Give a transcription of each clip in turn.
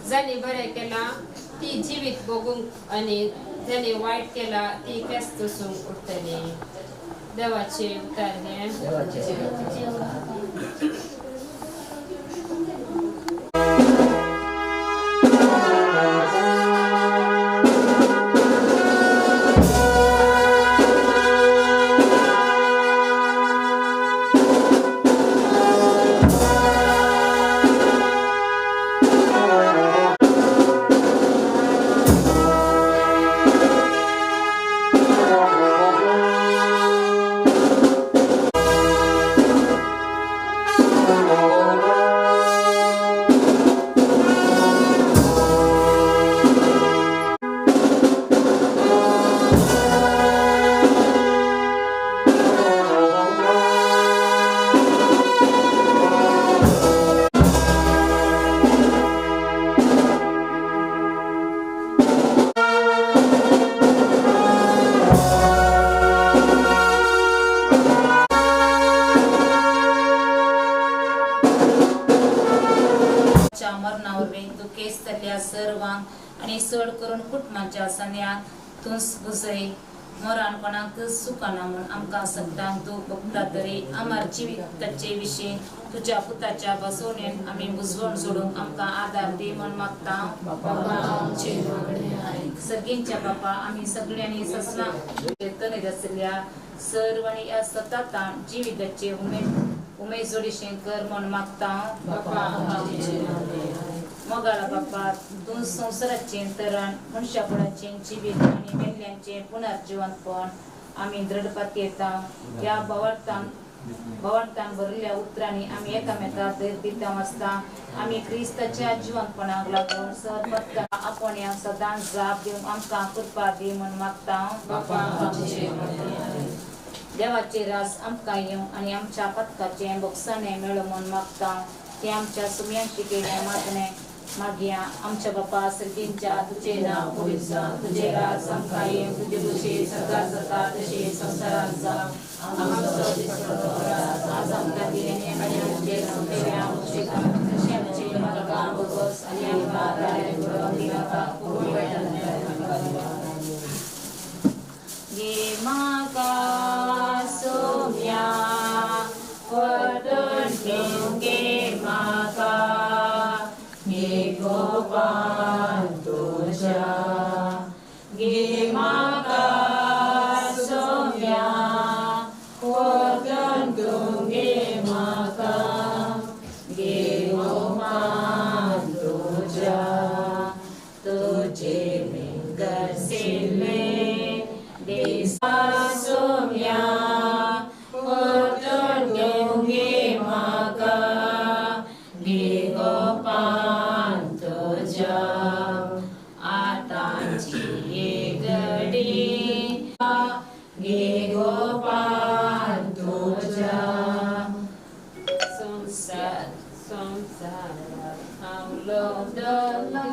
जाणे बरें केलां ती जिवीत भोगूंक आनी जाणे वायट केलां ती केस दसूंक उरतली. देवाचे उतार हें. सर्वांक आनी चड करून कुटुंबाच्या सन्यांक तूंच बुजय. मरण कोणाक सुखाना म्हूण आमकां सगळ्यांक दूख भोगता तरी आमर जिविताचे विशीं तुज्या पुताच्या बसवणेन आमी बुजवण सोडूंक आमकां आदार दी म्हूण मागता. सगळ्यांच्या बापा आमी सगळ्यांनी ससना तनेर आशिल्ल्या सर्व आनी ह्या सतातान जिविताचे उमेद उमेद जोडीशें कर म्हूण मागता. मोगाळा बापा तूं संवसाराचें तरण मनशाकुळाचें जिवीत आनी मेल्ल्यांचें पुनर्जिवंतपण आमी दृढपात येता. ह्या भावार्थान भावार्थान भरिल्ल्या उतरांनी आमी एकामेकाक धैर्य दिता आसता. आमी क्रिस्ताच्या जिवंतपणाक लागून सरपत्ता आपोवण्याक सदांच जाप दिवंक आमकां कृपा दी म्हूण मागता. देवाचे रास आमकां येवं आनी आमच्या पथकाचें भोगसाणें मेळूं म्हूण मागता. तें आमच्या सुम्यांशी केलें मागणें मागया. आमच्या बापा सर्गींच्या तुजें नांव पवित्र जावं, तुजें राज आमकां येवं, तुजे खुशी सरकार जाता तशी संवसारांत जावं. आमचो दिसपट्टो राज आज आमकां दी आनी आमचे सोंपें आमचे तशें आमचे मार्गां भोगोस आनी आमकां दारें बरोवन दिनाका. गे म्हाका सोम्या परतून घेवं गे म्हाका गे गोपान तुज्या गे म्हाका सोम्या परतून घेवं गे म्हाका गे गोपान तुज्या तुजे मिंगसिल्ले दिसा सोम्या परतून घेवं गे म्हाका गे गोपान तुज्या. आतांची घडी गे गोपान तुज्या. संवसार संवसारात हांव लवदला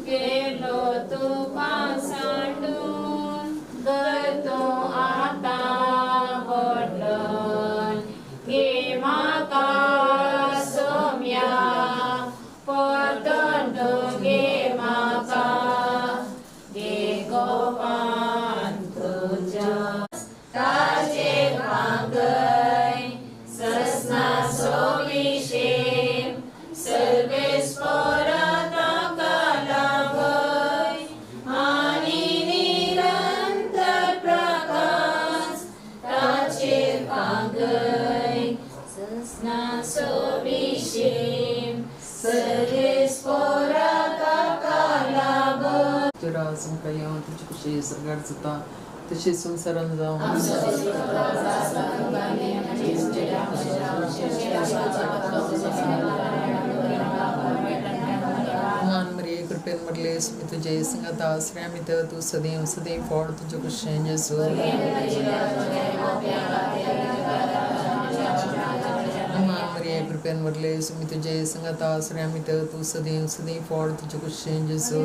गेलो तुका सांडून तर तूं आतां बदलन गे म्हाका सोम्या परतून तूं गे म्हाका गे गोपान तुज्या. ताचे भांगय ससनाचो विशेम सर्वेस्परा ताका लागय आनी निरंतर प्रकाश ताचेर पांगय ससनाचो विशेम सर्वेस्परा ताका लागय. तुजें राज आमकां येवं, तुजी खुशी सर्गार जाता तशी संवसारांत जावं. मान मरिये कृपेन मरले सुमी तुजे संगता आसऱ्या मित तूं सदैव सदैव फळ तुजें खुशें जेजू. मान मरिये कृपेन मरले सुमी तुजे संगता आसऱ्या मित तूं सदैव सदैव फळ तुजें खुशें जेजू.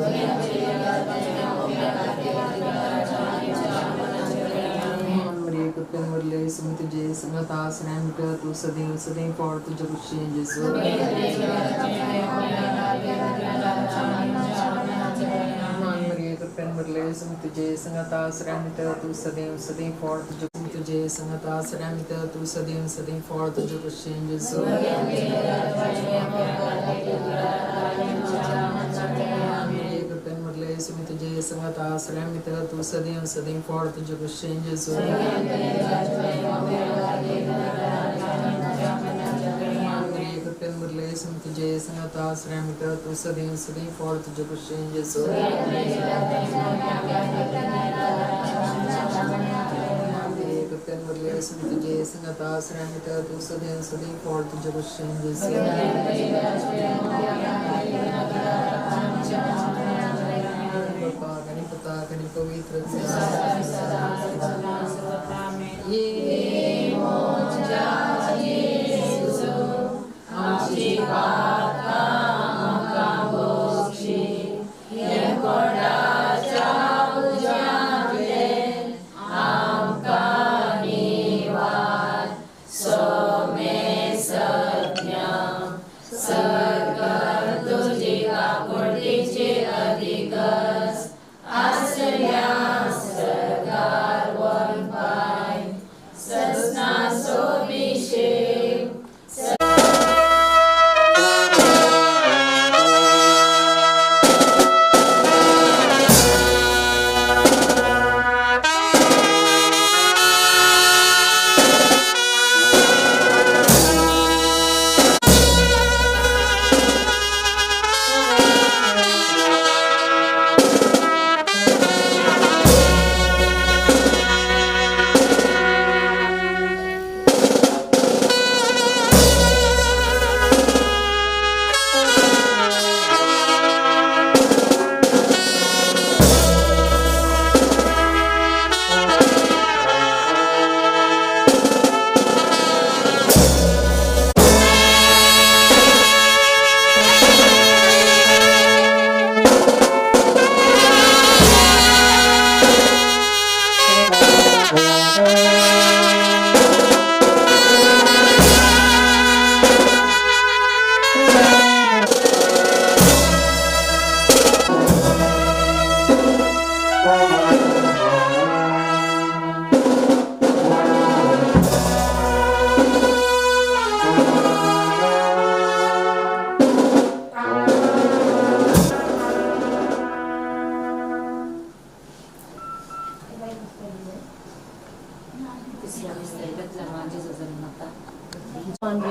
मान मरिये कृपेन मरले सुमी तुजे संगता आसऱ्या मित तूं सदैव सदैव फळ तुजें खुशें जेजू. मान मरिये कृपेन मरले सुमी तुजे संगता आसऱ्या मित तूं सदैव सदैव फळ तुजें तुजे संगता आसऱ्या मित तूं सदैव सदैव फळ तुजें खुशें जेजू. मान मरिये कृपेन मरले सुमी तुजे संगता आसऱ्या मित तूं सदैव सदैव फळ तुजें खुशें जेजू. मान मरिये कृपेन मरले सुमी तुजे संगता आसऱ्या मित तूं सदैव सदैव फळ तुजें खुशें जेजू. मान मरिये कृपेन मरले सुमी तुजे संगता आसऱ्या मित तूं सदैव सदैव फळ तुजें खुशें जेजू. बापा आनी पुताक आनी पवित्र ये म्हज्या जेजू आमची पापां आमकां बक्षी हें कोणाच्या उज्यांतलें आमकां निवार सोमे सज्ञा सरकार तुजी काकुळटी तिसऱ्या मिस्तर बेतलमा जेजू जल्मता. One,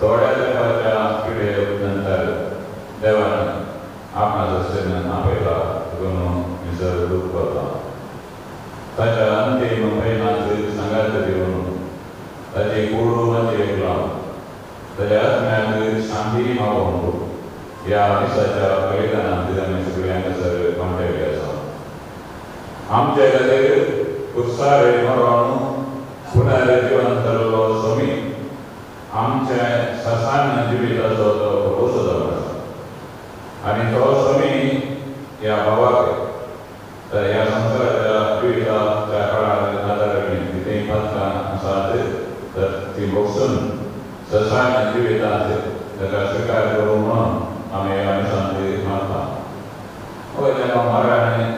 थोड्या तेंपाच्या पिडे नंतर देवान आपणा दर्शन आपयला देखून मिसर दूख करता. ताच्या अंतीम पयनात सांगात दिवन ताची कूड मातयेक लावन ताच्या आत्म्याक शांती मागोवंक ह्या मिसाच्या बलिदानांत आमी सगळीं हांगासर कॉन्टॅक्ट आसा. आमचे खातीर कुर्सार मरण पुनर्जिवन जाल्लो स्वामी आमच्या ससान जिविताचो तो भरोसो जावन आसा आनी तो स्वामी ह्या भावाक तर ह्या संवसाराच्या जिविताच्या काळार आदार कितेंय पात्रां आसात तर ती भोगसून ससान जिवितांत ताका स्विकार करूं म्हणून आमी ह्या मिसांत मागता. जेन्ना मरण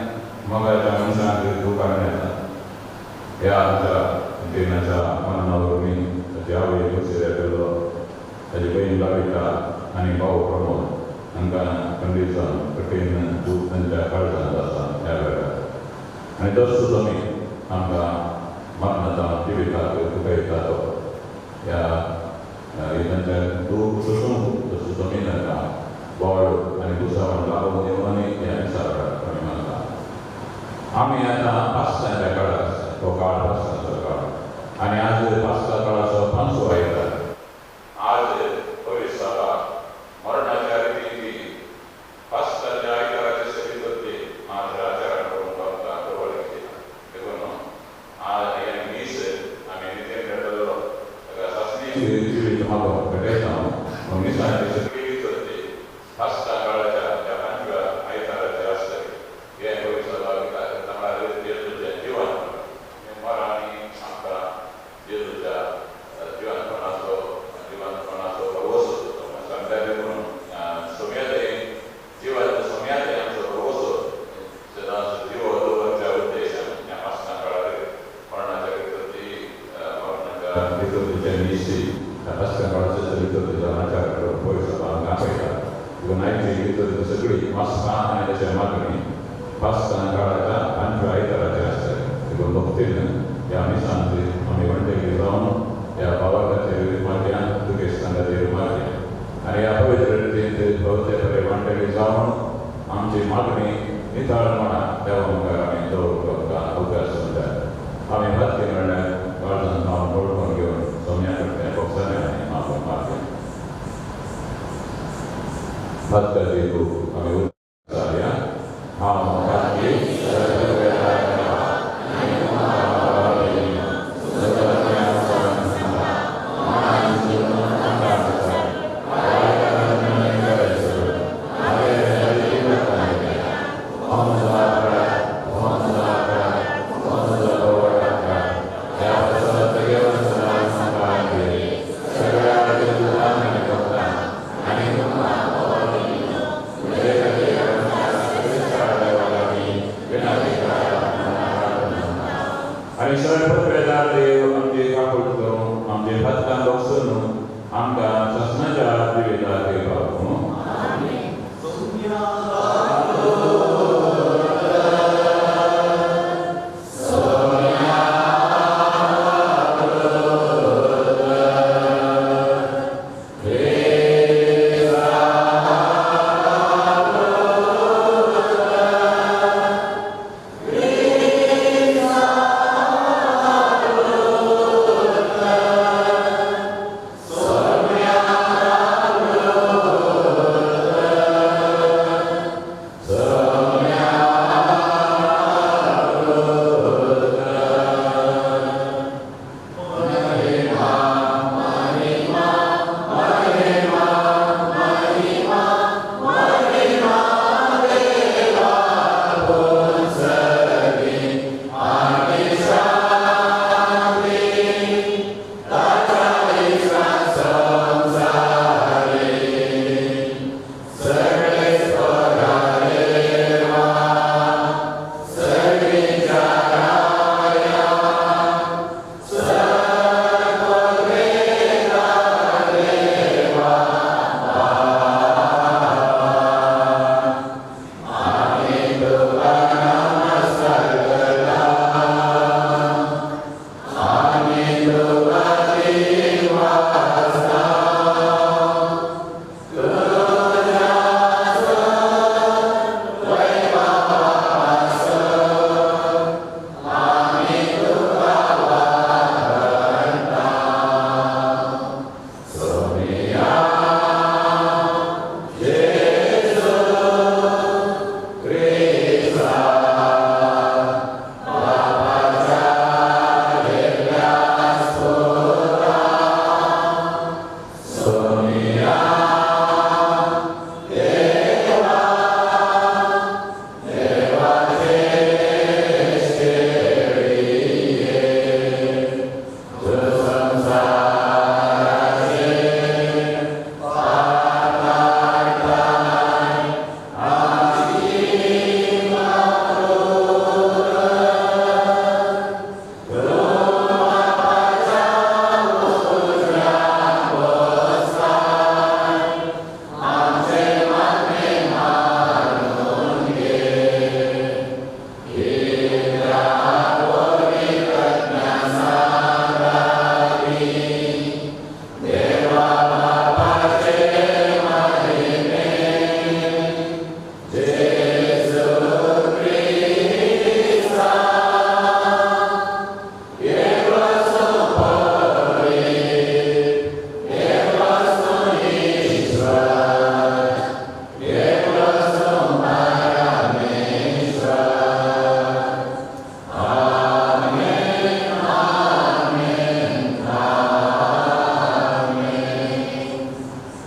मोगाच्या मनशांक दूख हाडून येता ह्या आमच्या दिनाच्या मरणा वरवीं ताची आवय दुसऱ्या केल्लो ताजी बहीण लाविता आनी भाव प्रमोद हांकां खंडीत जावन कठीण दूख तांच्या काळजांत आसा ह्या वेळार. आनी तसोच आमी आमकां मरणाचा जिविताक दुखयता तो ह्या तांच्या दूख सोसूंक तसोच आमी तांकां बळ आनी दुसावण लागून दिवन आनी ह्या मिसाक आमी मागता. आमी आतां पास्ताच्या काळार आसा, तो काळ पास्ताचो काळ आनी आज पास्ता काळाचो पांचवो आयतार. आज पवित्र सभा मरणाच्या रितीची पास्ताच्या आयताराची सगळी करची मात्र आचरण करूंक आमकां कळवळ केली. देखून आज हें मीस आमी नितीन खेळटलो ताका सासणी जिवीत मागोवंक भेटयता. मिसाची सगळी करची पास्ता काळाच्या त्या पांचव्या आयताराचे आसतली. हें पवित्र सभा जेजूच्या जिवन मरण आमकां जेजूच्या जिवनपणाचो भरवसो सांगता. देखून सोम्याचे जिवाच्या सोम्याचे आमचो भरवसो सदांच जिवो दवरच्या उद्देशान ह्या पास्ता काळार मरणाच्या विकृती मरणाच्या विकृतीच्या निशी ह्या पास्ता काळाच्या विकृतीचा आचार करून पवित्र सभा हांगा आपयता. देखून आयची विकृती सगळी वाचता आनी ताच्या मागणी पास्ता काळाच्या पांचव्या आयताराचे आसतले. देखून भक्तीन ह्या मिसांत आमी वण्टेकी जावन ह्या भावा खातीर मागया, दुखेस्तां खातीर मागया आनी ह्या पवित्र रितींत भोवते बरे वण्टेकी जावन आमची मागणी नितळपणा देवा मुखार आमी दवरूंक आमकां अवकाश जाय. आमी भक्ती म्हणल्यार काळजान जावन वळखून घेवन सोम्या कडल्यान भोगसाने आमी मागून मागया. भक्ताची रूप आमी जाल्या. हांव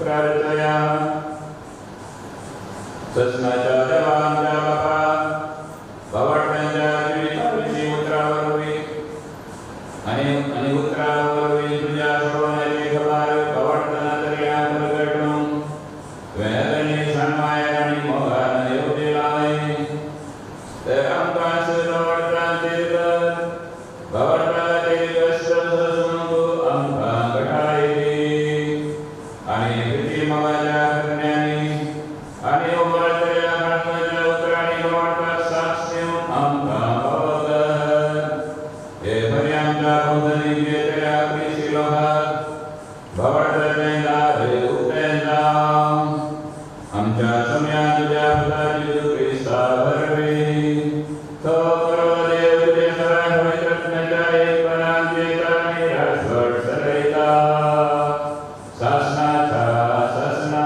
प्रार्थया ससनाच्या देवा आमच्या बापा बाबाट्यांच्या जिविताविशीं उतरां वरवीं आनी आनी उतरां वरवीं तुज्या सोडवण्याची खबर बाबाटना तरी प्रगटूंक तुवें तांणी साणवाय आनी मोगान येवजिलाय ते आमकां बाबाटांचेर कर बाबाटाचे कश्ट सोसूंक आमकां घटाय दी आनी प्रिती मोगाच्या करण्यांनी आनी उबारतल्या काळजाच्या उतरांनी बाबाटाक साक्ष दिवन आमकां पावो कर. हे बरी आमच्या भोंवतणी जियेतल्या क्रिस्ती लोकांक बाबाटाचें दार उक्तें जावं. आमच्या सम्या तुज्या पुता जेजू क्रिस्ता वरवीं तो बरो देव तुजे सदां पवित्र आत्म्याच्या एकपणान जियेता आनी राजवट चलयता सासनाच्या सासना.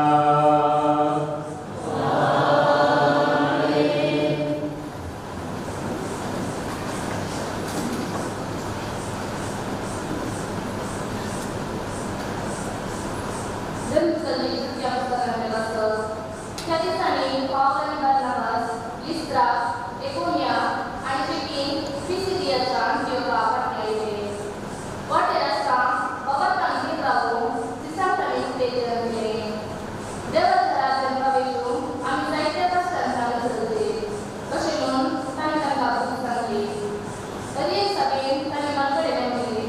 त्या दिसांनी पावल आनी बार्नाबास लिस्त्रा, एकोनिया आनी शेकीन पिसिदियाच्या अंतियोका फाटल्यान आयले. वाटेर आसतना बाबातांक घेत रावून दिसांक तांणी उत्तेजन दिलें. देवाच्या राज्यांत प्रवेशूंक आमी जायत्या कश्टांतल्यान चलले अशें म्हणून तांणी तांकां बुद्द सांगली. तरी एक सभेन तांणी मालकडे मेळ्ळी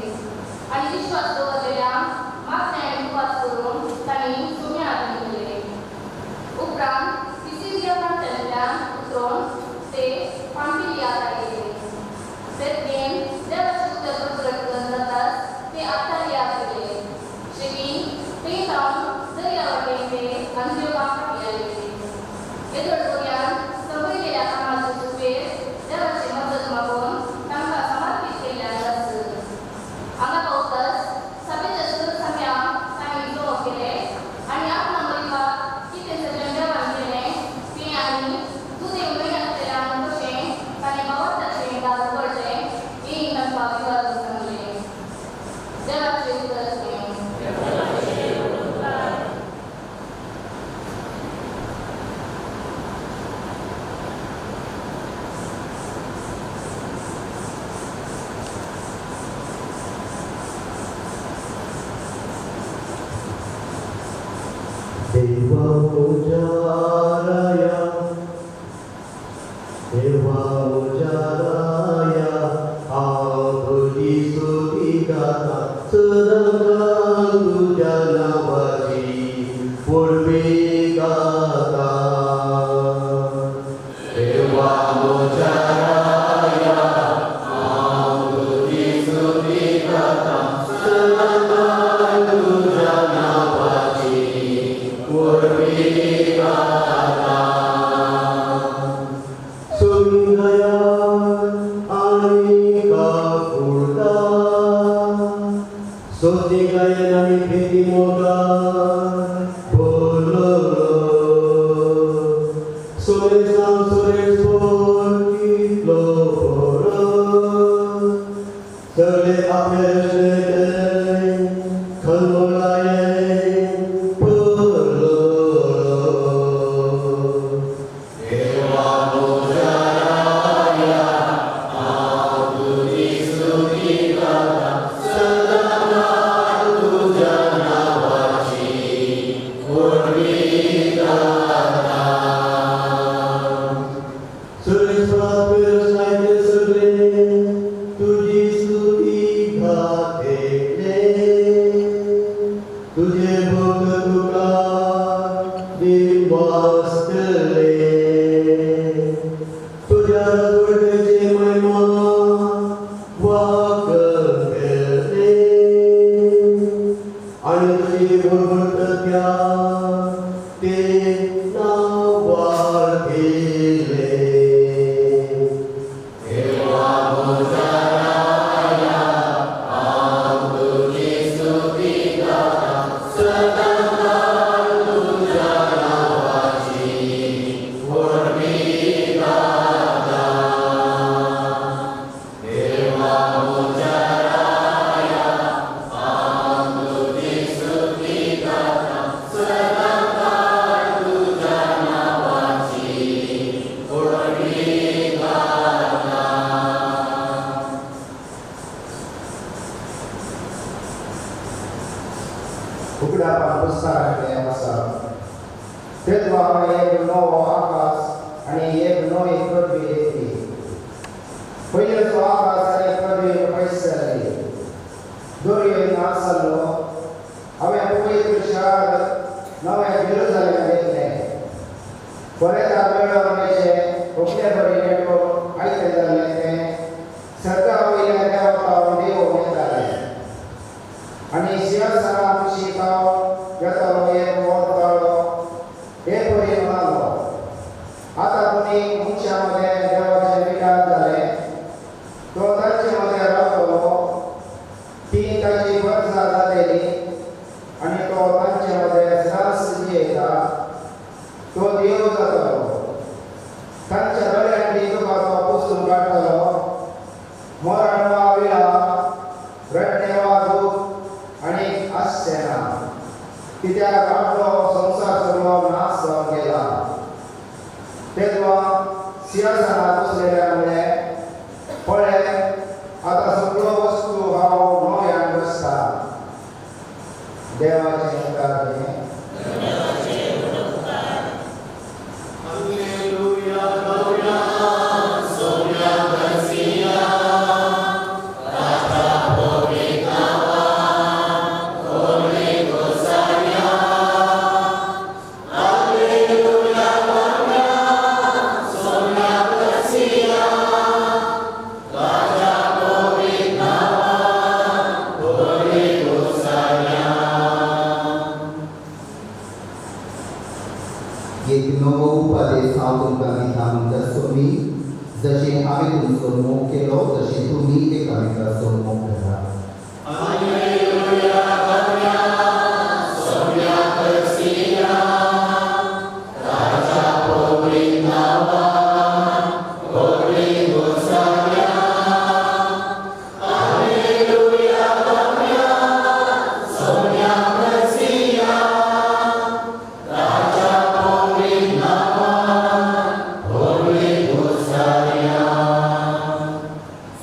आनी विश्वास दवरलेल्या मागण्या आनी उपास करून तांणी सुम्या आदान केले. उपरांत पिसिदिया प्रांतांतल्यान उतरून ते पांफिलियाक आयले. तेथेन देवाचें उतर प्रगट जाताच ते आतालियाक गेले. शेकीं थंय सावन दर्या वाटेन ते अंतियोकाक फाटीं आयले. येदोळ पर्यंत संपयलेल्या कामाचे सुपेर देवाची मदत मागून तांकां समर्पीत केल्ल्यान आस. हांगा पावताच सभेच्या सदस्यांक तांणी जमो केले आनी आपणा मरिपाक कितें सगळें देवान केलें तें आनी जुदेव न्हय आसलेल्यांक कशें ताणें बाबाटाचें दार उगडलें हें तांकां विवरून सांगलें. देवाचें उतर हें. देवा उजाराया, देवा उजाराया, हांव तुजी स्तुती गाता, सदांकाळ तुज्या नांवाची परबी गाता. देवा उजाराया, हांव तुजी स्तुती गाता, सदांकाळ तुज्या नांवाची परबी गाता. सुंदया आनी काकुळटा, सोदी गायन आनी भीती मोगान भरलो. सुरेशान सुरेश कितलो बरो, सगळे आपले खलबळायेन भरलो. देवा उजाराया, हांव तुजी स्तुती गाता, सदांकाळ तुज्या नांवाची परबी गाता. सुरेश सायते सगळे तुजी स्तुती गातले, तुजे भक्त तुका दिवासतले, तुज्या राजवटीची महिमा वाकतले आनी तुजी भरभरतत्या ते नांवाडतले. देवा उजाराया, हांव तुजी स्तुती गाता, सदांकाळ तुज्या नांवाची परबी गाता. देवा उजाराया, हांव तुजी स्तुती गाता, संवसारांतलें आसा. तेदवा हांवें एक नवो आकाश आनी एक नवी पृथ्वी देखली. पयलींचो आकाश आनी पृथ्वी पयस जाली, दर्यो ना आसलो. हांवें पवित्र शार नवें जेरुजालेम देखलें. परेता मेळोवपाचें व्हंकले बरी नेटो आयतें जाल्लें तें सर्गा वयल्या देवाक देव येतालें आनी सिंहासना कुशीक येतालो एक व्हड ताळो हे परी म्हणालो, आतां तुमी मनशां मदें देवाचें विकार जालें, तो तांचे मदें रावतलो, ती ताची वर्सां जातली आनी तो तांचे मदें सदांच जियेता, तो देव जातलो, तांच्या दोळ्यांतली दुकां तो पुसून काडटलो, मरण वा विलाप, रडणें वा दूख आनी आसचें ना, कित्याक आपलो संवसार सगळो नाश जावन गेला. तेदवा सिंहासनार बसलेल्या म्हणलें, पळय आतां सगळ्यो वस्तू हांव नव्यान बसता. देवाचें उपकार हें. एक नवो उपदेश हांव तुमकां दिता म्हणटा सोमी, जशें हांवें तुमचो मोग केलो तशें तुमी एकामेकाचो मोग करात.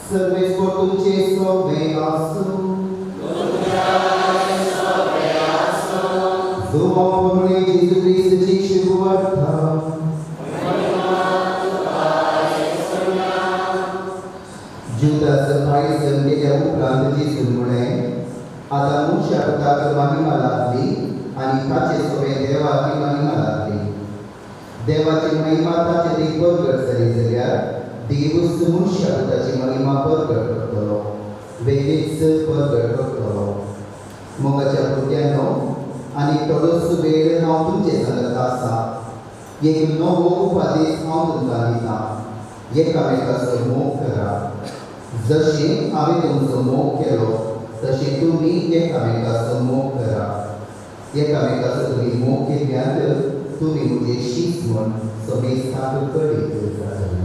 सर्वेस्पर तुमचे सोबे आसूं. दुआ प्रभु जेजू क्रिस्ताची शुभवार्ता. जुदास पायसन गेल्या उपरांत जेजून म्हळें, आतां मनशा पुताक महिमा लाभली आनी ताचे सोबे देवाक महिमा लाभली. देवाची महिमा ताचे ती परगट जाली जाल्यार देवूच मनशा पुताची महिमा परगट करतलो, वेगळीच परगट करतलो. मोगाच्या भुरग्यांनो, आनी थोडोसो वेळ हांव तुमचे सांगत आसा. एक नवो उपदेश हांव तुमकां दिता, एकामेकाचो मोग करा. जशें हांवें तुमचो मोग केलो तशें तुमी एकामेकाचो मोग करा. एकामेकाचो तुमी मोग केल्यार तुमी म्हजे शीस म्हूण समेस्ताक कळीत जातलें.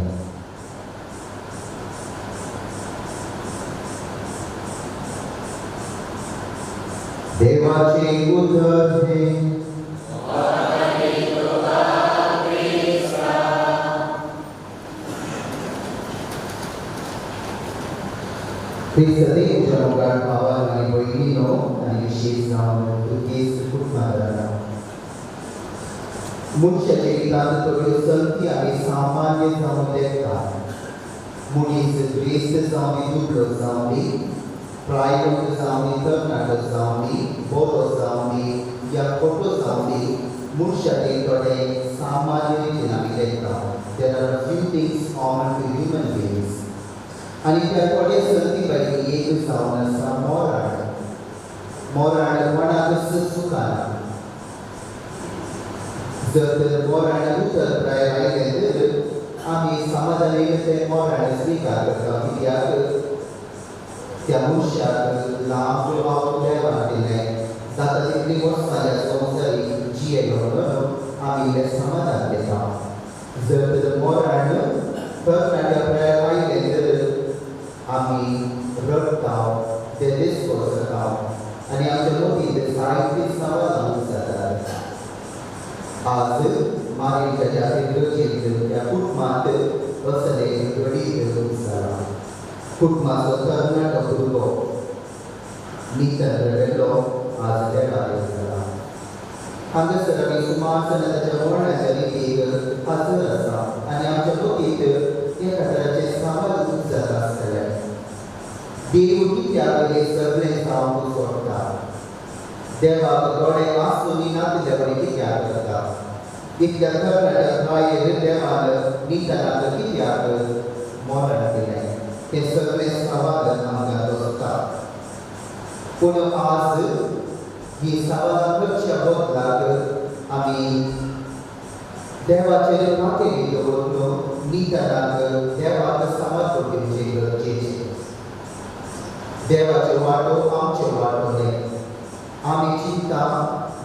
देवाचें उतर हें. क्रिस्तांच्या मोगान भावान आनी भयणीनो आनी विशेश जावन तुर्केस्त कुटुंबादारां, मनशाच्या जिवितांत थोड्यो संती आमी सामान्य जावन देखता. मनीस ग्रेस्त जावं दी, दुबळो जावं दी, प्रायवंत जावं दी, तरणाटो जावं दी, बरो जावं दी या खोटो जावं दी, मनशाचे थोडे सामान्य रितीन आमी देखता. There are a few things common to human beings. आनी त्या थोड्या संती पैकी एक जावन आसा मोराण. मोराण कोणाकच चुकना. जर तर मोराण उतर प्राय आयलें तर आमी समाधानी तें मोराण स्विकार करता, कित्याक त्या मनशाक लांब पावल देवान दिलें, जाता तितलीं वर्सां ह्या संवसारीक जियेलो म्हणून आमी इल्लें समाधान घेता. जर तर मोराण तरणाट्या प्रायार आयलें तर आमी रडटा, ते डिस्कोर्स जाता आनी आमच्या मतींत जायतीं सवालां जातात. आज मारिनच्या इगर्जेंत त्या कुटुंबांत असलें घडीत जाला. कुटुंबाचो तरणाटो भुरगो नितन रडलो आज देवाक जाला. हांगासर आमी सुमार जाणां ताच्या मरणाच्या रितीक हाजर आसा आनी आमच्या मतींत एका तराचें सवाल जाता आसतलें. देव कित्याक हें सगळें जावंक सोडटा? देवाक दोळे आसून नातिल्ले वरी कित्याक करता? इतल्या तरणाट्या भायर देवान नितनाक कित्याक मरण दिलें? हें सगळें सवाल आमकां दवरता. पूण आज ही सवालां करच्या बदलाक आमी देवाचेर मातेरी दवरून नितनाक देवाक समर्पण दिवचें गरजेचें. देवाच्यो वाटो आमच्यो वाटो न्हय. आमी चिंता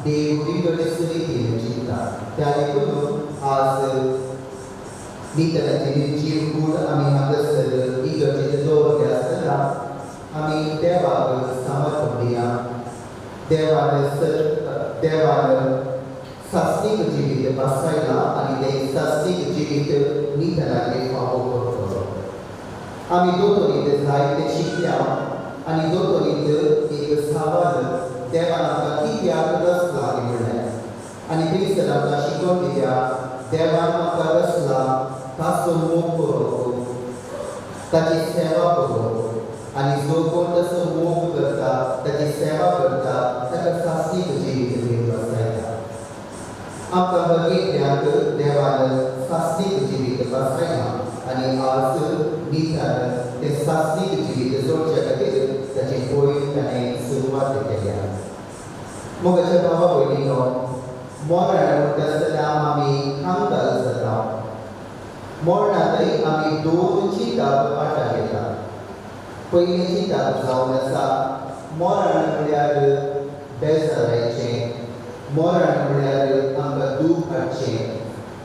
देव विगडे रितीन चिंता. त्या देखून आज नितनाचे निर्जीव कूड आमी हांगासर इगर्जेचे दवरले आसतना आमी देवाक समर्पण दिया. देवान सास्नीक जिवीत बसयलां आनी तें सास्नीक जिवीत नितनाक फावो करतलो. आमी दोतोरींत जायते शिकल्या आनी दोतोरींत एक सवाल देवान आमकां कित्याक रचला म्हणलें आनी थंयसर आमकां शिकोवन दिल्या देवान आमकां रचला ताचो मोग करूंक, ताची सेवा करूंक आनी जो कोण ताचो मोग करता, ताची सेवा करता, ताका सास्नीक जिवीत देव बसयता. आमकां बघितल्याक देवान सास्नीक जिवीत बसयलां आनी आज नितान तें सास्नीक जिवीत जोडच्या खातीर ताची पयली ताणें सुरवात केल्या. मोगाच्या भावा भयणीनो, मरण म्हणटा आसतना आमी कांगाल जाता. मरणांतय आमी दोन चिंताप वाटा घेता. पयलीं चिंताप जावन आसा मरण म्हळ्यार बेजारायचें, मरण म्हळ्यार आमकां दूख हाडचें,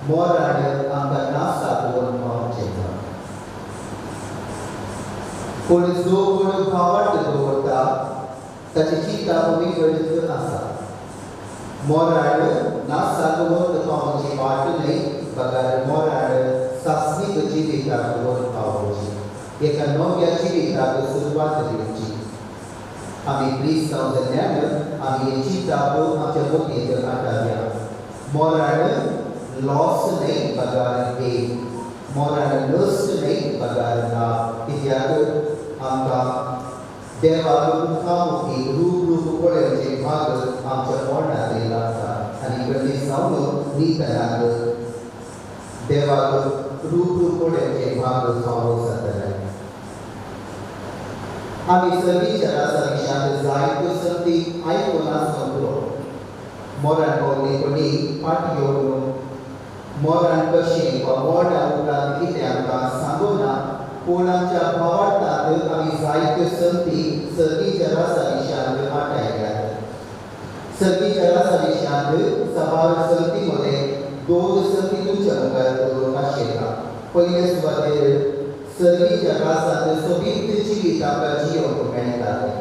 मरण आमकां नासाक व्हरून पावचें. पूण जो कोण भावार्थ दवरता ताची चिंताप विगडीत आसा. मरण नासाक व्हरून पावची वाट न्हय, बगर मरण सास्नीक जिविताक व्हरून पावची, एका नव्या जिविताक सुरवात दिवची. आमी क्रिस्तांव जाल्ल्यान आमी हें चिंताप आमच्या मतींत हाडटाल्या. मरण लॉस न्हय बगर गेन, मरण नश्ट न्हय बगर लाभ. कित्याक आमकां देवाक मुखामुखी रूप रूप पळोवचें भाग आमच्या मरणांत लागता आनी घडली जावन नितनाक देवाक रूप रूप पळोवचें भाग फावो जातलें. आमी सर्वीच्या रासा विशयांत जायत्यो संदी आयकून आसूंक पुरो. मरण पावली कोणी फाट घेवन मरण कशें वा मरणा उपरांत कितें आमकां सांगूं ना, पूण आमच्या भावार्थांत आमी जायत्यो संदी सर्गीच्या रासा विशयांत वाटायल्यात. सर्गीच्या रासा विशयांत साबार संदी मदें दोन संदी तुमच्या मुखार दवरूंक आशिल्ला. पयले सुवातेर सर्गीच्या रासांत सोबीत जिवीत आमकां जियोवंक मेळटालें.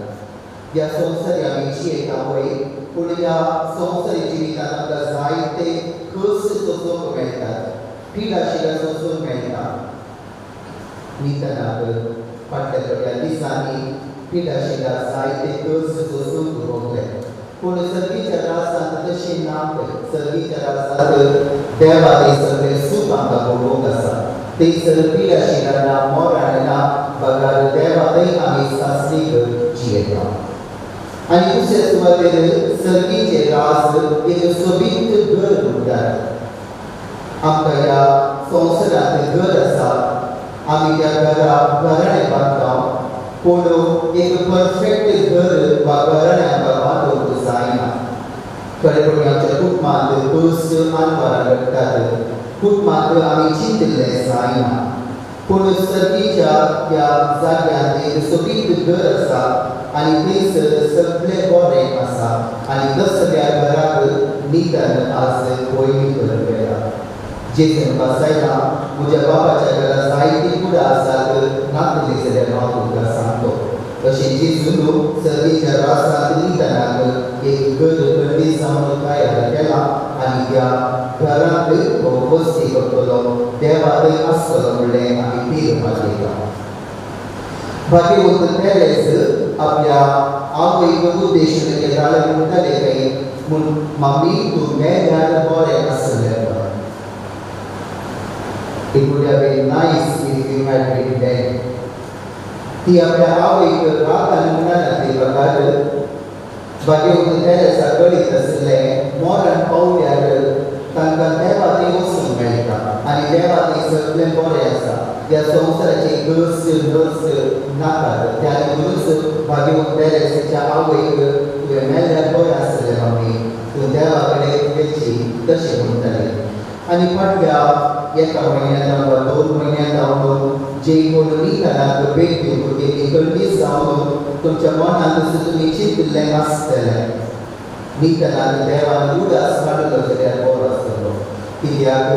ह्या संवसारी आमी जियेता पळय, पूण ह्या संवसारी जिवितांत आमकां जायते कस सोंसूंक मेळटात, पिडाशिला सोंसूंक मेळटा. नितनाक फाटल्या थोड्या दिसांनी पिडाशिला जायते कस सोंसूंक भोगले, पूण सर्गीच्या रासांत तशें ना. सर्गीच्या रासांत देवा थंयसर सगळें सूख आमकां भोगूंक आसा. थंयसर पिडाशिला ना, मरण ना, बगर देवा थंय आमी सास्नीक जियेता. आनी दुसऱ्या सुवातेर सर्गीचे रास एक सोबीत घर म्हणटात. आमकां ह्या संवसारांत घर आसा, आमी त्या घरा घराणें बांदता, पूण एक परफेक्ट घर वा घराणें आमकां बांदूंक जायना. खरेपणी आमच्या कुटुंबांत कस आनवारां घडटात, कुटुंबांत आमी चिंतिल्लें जायना, पूण सर्गीच्या ह्या जाग्यांत एक सोबीत घर आसा आनी थंयसर सगळें बरें आसा आनी तसल्या घराक नितन आज पयलीं करून गेला. जेजून बसयला म्हज्या बाबाच्या घरा जायतीं कुडां आसात, नातली जाल्यार हांव तुमकां सांगतो. अशें जेजून सर्गीच्या रासांत नितनाक एक घर खंडीत जावन तयार केला आनी त्या घरांत हो वस्ती करतलो, देवा थंय आसतलो म्हणलें आमी तीर्मान घेता. भाग्यवंत तेरेस आपल्या आवयक उद्देशून केदाळे म्हणटाले खंय, म्हूण मम्मी तूं मेल्यार बरें आसलें. It would have been nice if you had been dead. ती आपल्या आवयक रागान म्हणनासली बगर भाग्यवंत तेरेसा कळीत आसलें मरण पावल्यार तांकां देवा थंय वचूंक मेळटा आनी देवा थंय सगळें बरें आसा. ह्या संवसाराचे गस नस नाकात. त्या देखूनच भाग्यवंत तेरेसाच्या आवयक तुवें मेल्यार बरें आसलें मम्मी, तूं देवा कडेन वचची तशें म्हणटालें. आनी फाटल्या एका म्हयन्या वा 2 म्हयन्या जावन जे कोण निकालाक भेट दिवंक गेली खंडीत जावन तुमच्या मनांत तुमी चिंतिल्लें आसतलें निकालाक देवान उदास काडलो जाल्यार बरो आसतलो. कित्याक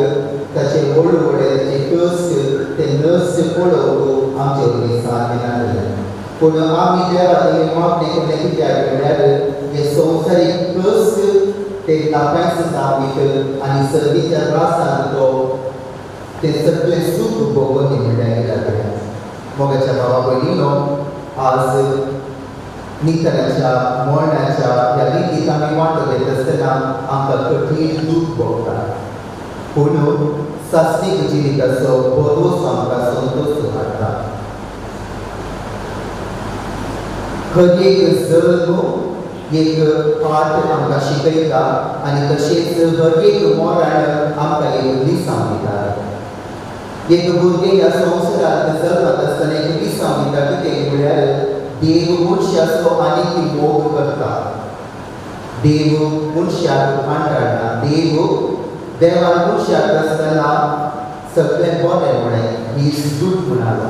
ताचे व्हड व्हडे ताचे कश्ट ते नश्ट पळोवंक आमचे वरवीं साथ दिनासलें. पूण आमी देवा थंय मागणें केल्लें कित्याक म्हळ्यार हे संवसारीक कश्ट ते नाकांच जावन आनी सर्गीच्या त्रासांत तो ते सगळें सूख भोगून म्हणल्यार जातलें. मोगाच्या बाबा भयणीनो, आज नितराच्या मरणाच्या ह्या रितीक आमी वांटो घेता आसतना आमकां कठीण दूख भोगता. पूण सास्तीक जिविताचो भरोसो आमकां संतोश हाडटा. हर एक जल्म एक पाठ आमकां शिकयता आनी तशेंच हर एक मरण आमकां एक लिसांव दिता. एक भुरगें ह्या संवसारांत जल्मात आसतना एक लिसांव दिता कितें म्हळ्यार देव मनशाचो आनीक मोग करता. देव मनशाक कांटाळना. देव देवान मनशाक आसतना सगळें बरें म्हळें, ही is good म्हणालो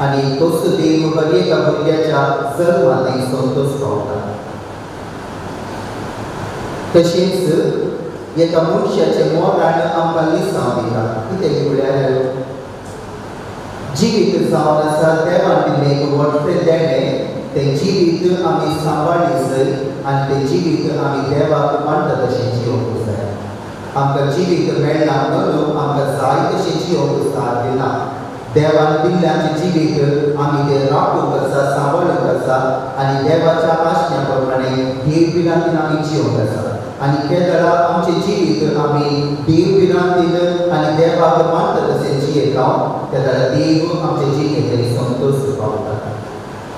आनी तोच देव हर एका भुरग्याच्या जल्मांत संतोश पावता. तशेंच एका मनशाचें मरण आमकां लिसांव दिता. कितें म्हळ्यार जिवीत जावन आसा देवान दिल्लें एक व्हडलें देणें, तें जिवीत आमी सांबाळ्ळें जाय आनी तें जिवीत आमी देवाक मानता तशें जियोवंक जाय. आमकां जिवीत मेळना म्हणून आमकां जाय तशें जियोवंक साथ दिना. देवान दिल्लें आमचें जिवीत आमी तें राखूंक आसा, सांबाळूंक आसा आनी देवाच्या आज्ञा प्रमाणे देव भिरांतीन आमी जियोवंक आसा. आनी केदळा आमचें जिवीत आमी देव भिरांतीन आनी देवाक मानता तशें जियेता तेदळा देव आमचे जिणेंत संतोश पावता.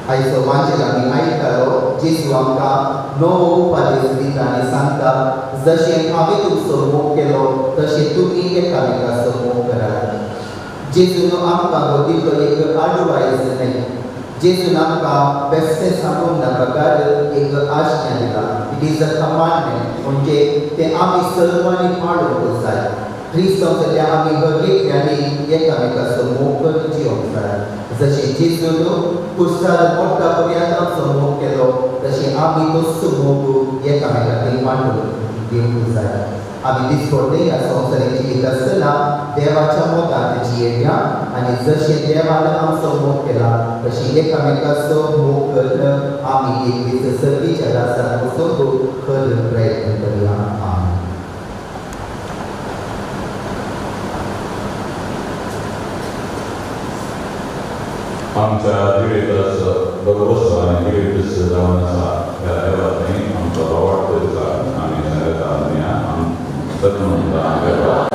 आयचो वाचन आमी आयकलो जेजू आमकां नवो उपदेश दिता आनी सांगता, जशें हांवें तुमचो मोग केलो तशें तुमी एकामेकाचो मोग करात. जेजून आमकां हो दिल्लो एक आडवायज न्हय. जेजून आमकां बेश्टें सांगूंक ना बगर एक आज्ञा दिला. It is a commandment, म्हणजे तें आमी सर्वांनी पाळूंक जाय. क्रिस्तांव जाल्यार आमी हर एकट्यांनी एकामेकाचो मोग करून जियोंक जाय. जशें जेजून कुर्सार मोडटा पर्यंत आमचो मोग केलो तशें आमी तोच मोग एकामेकाक वांटून दिवंक जाय. आमी दिसपडटे ह्या संवसारीक जिवीत आसतना देवाच्या मोगांत जियेया आनी जशें देवान आमचो मोग केला तशें एकामेकाचो मोग करून आमी एक दीस सर्गीच्या राजांत वचूंक खर प्रयत्न करुया. आमेन. आमच्या जिविताचो भरवंसो आनी जिवीत जावन आसा ह्या देवा थंय आमचो आवडतो आसा. आमी सांगता.